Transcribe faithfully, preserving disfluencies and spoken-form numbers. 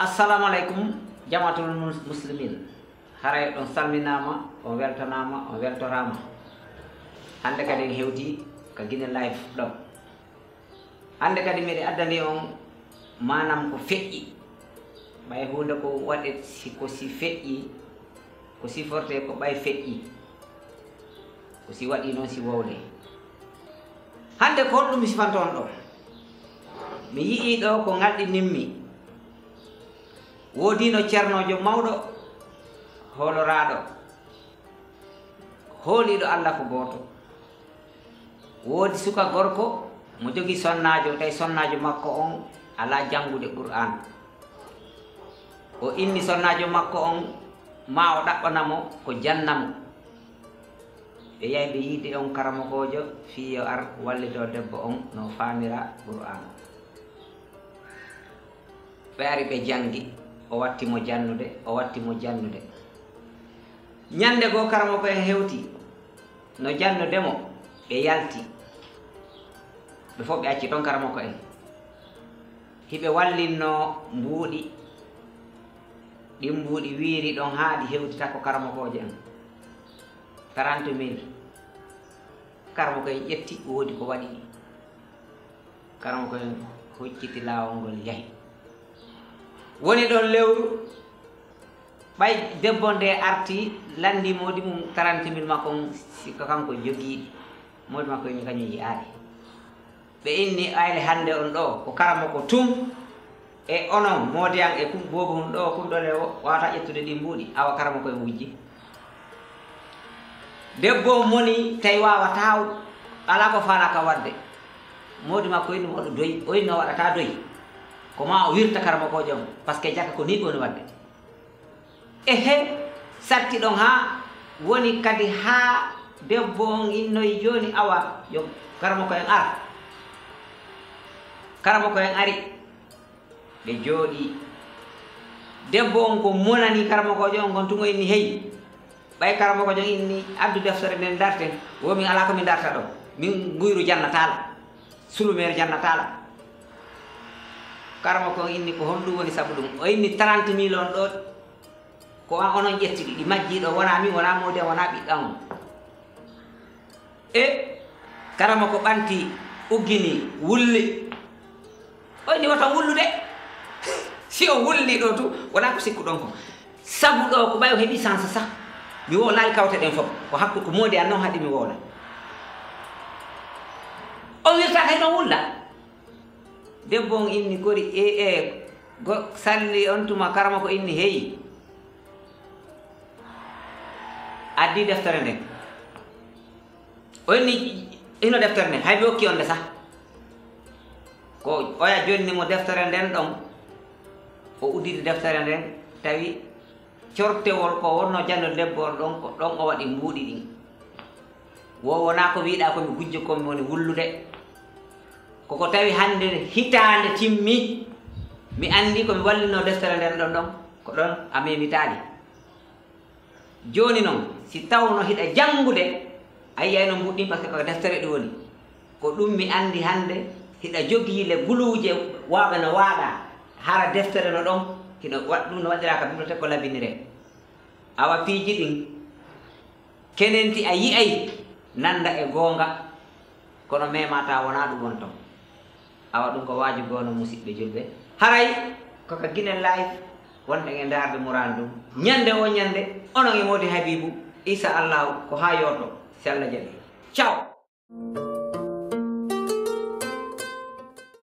Assalamu alaikum, jamaatul mus- muslimin. Haray on salminaama, on weltanaama, on weltoraama. Hannde kadi en hewti ka Guinée Live ɗo. Hannde kadi miɗo addani on maanaam ko feƴƴi. Ɓay huunde ko waɗe si ko si feƴƴi, ko siforte ko ɓay feƴƴi. Ko si waɗi noon si wowle. Hannde ko honɗum mi sifanto on ɗo? Mi yi'ii ɗo ko ngalɗinimmi. Woodino ceernoojo mawɗo, hooloraaɗo, hooliiɗo Alla ko gooto. Woodi suka gorko mo jogii sonnaajo, tawi sonnaajo makko on alaa janngude Qur'aan. O inni sonnaajo makko on maa o ɗaɓɓana mo ko janna mo. Ɓe yahi ɓe yiide on karamokoojo fii yo ar wallitoo debbo on no faamira Qur'aan. Ɓe ari ɓe janngi, o watti mo jannude, o watti mo jannude. Ñannde goo karamoko en hewti no jannude mo, ɓe yalti. Ɓe fof ɓe acci toon karamoko en. Hiɓe wallinnoo mbuuɗi. Ɗin mbuuɗi wiiri ɗon haa ɗi hewti takko karamokoojo en. Trente mille. Karamoko en ƴetti, woodi ko waɗi. Karamoko en hucciti laawol ngol yahi. Woni ɗon lewru, ɓay debbo nde arti, lanndii moodi mum trente mille makko on, si ko kanko jogii ɗi. Moodi makko en kañum yi'aali. Ɓe inni ayle hannde on ɗo, ko karamoko tun e onon moodi an e kun boobo hun ɗo, kun ɗo le wawata ƴettude ɗin mbuuɗi, awa karamoko en wujji. Debbo on moni tawi wawataa, alaa ko faalaa ka waɗde. Moodi makko inni mo waɗu doy, o inni o waɗataa doy. Ko maa o wirta karamokoojo on, parce que jaka ko nii ɗum woni waɗde. Ehe, satti ɗon haa woni kadi haa debbo on innoyi jooni awa yo karamoko en ar. Karamoko en ari, ɓe jooɗii. Debbo on ko monani karamokoojo on kon tun o inni hey. Ɓay karamokoojo on inni addu deftere nden darten, wo min alaa ko min darta ɗo. Min nguyru jannataala, sulumeere jannataala. Karamoko on inni ko honɗum woni sabu ɗum? O inni trente mille on ɗo ko an onon ƴetti ɗi, ɗi majjii ɗo, wonaa min, wonaa moodi an, wonaa ɓiɗɗo an on. E karamoko ɓanti uggini wulli. O inni wota wullude. Si o wulli ɗo tu, wonaa ko sikkuɗon ko. Sabu ɗo ko ɓay o heɓi chance sah. Mi wowlaali kawte ɗen fof. Ko hakku ko moodi an non haɗi mi wowla. O wirta kay no wulla. Debbo on inni kori e e go salli on tuma karamoko inni hey. Addi deftere nden. O inni hino deftere nden, hay mi okki on nde sah. Ko oya jonni mo deftere nden ɗon. O udditi deftere nden, tawi cortewol ko wonno janno debbo on ɗon, ko ɗon o waɗi mbuuɗi ɗin. Wo wonaa ko wiɗaa ko mi gujjo ko mi woni wullude. Koko tawi hannde hitaande timmi, mi anndi ko mi wallinno deftere nden ɗon ɗon, ko ɗon a memitaali. Jooni non, si tawno hiɗa janngude, a yi'ayno mbuuɗi ɗin, parce que ko deftere ɗi woni. Ko ɗum mi anndi hannde, hiɗa jogii le guluuje waawɓe no waaɗa, hara deftere no ɗon, hino waɗ-, ɗum no waɗiraa ka biblioteke ko labiniree. Awa piiji ɗin, kenenti a yi'ay, nannda e goonga, kono mema tawa wonaa ɗum won ton. Awa ɗum ko waaju goono, musiɓɓe julɓe. Haray, ko ka Guinée Live, wonɗen e ndaarde muraadu ndun. Ñannde o ñannde, onon e Moodi Habiibu, Isa Allahu, ko haa yooto, si Allah jaɓi. Ciao.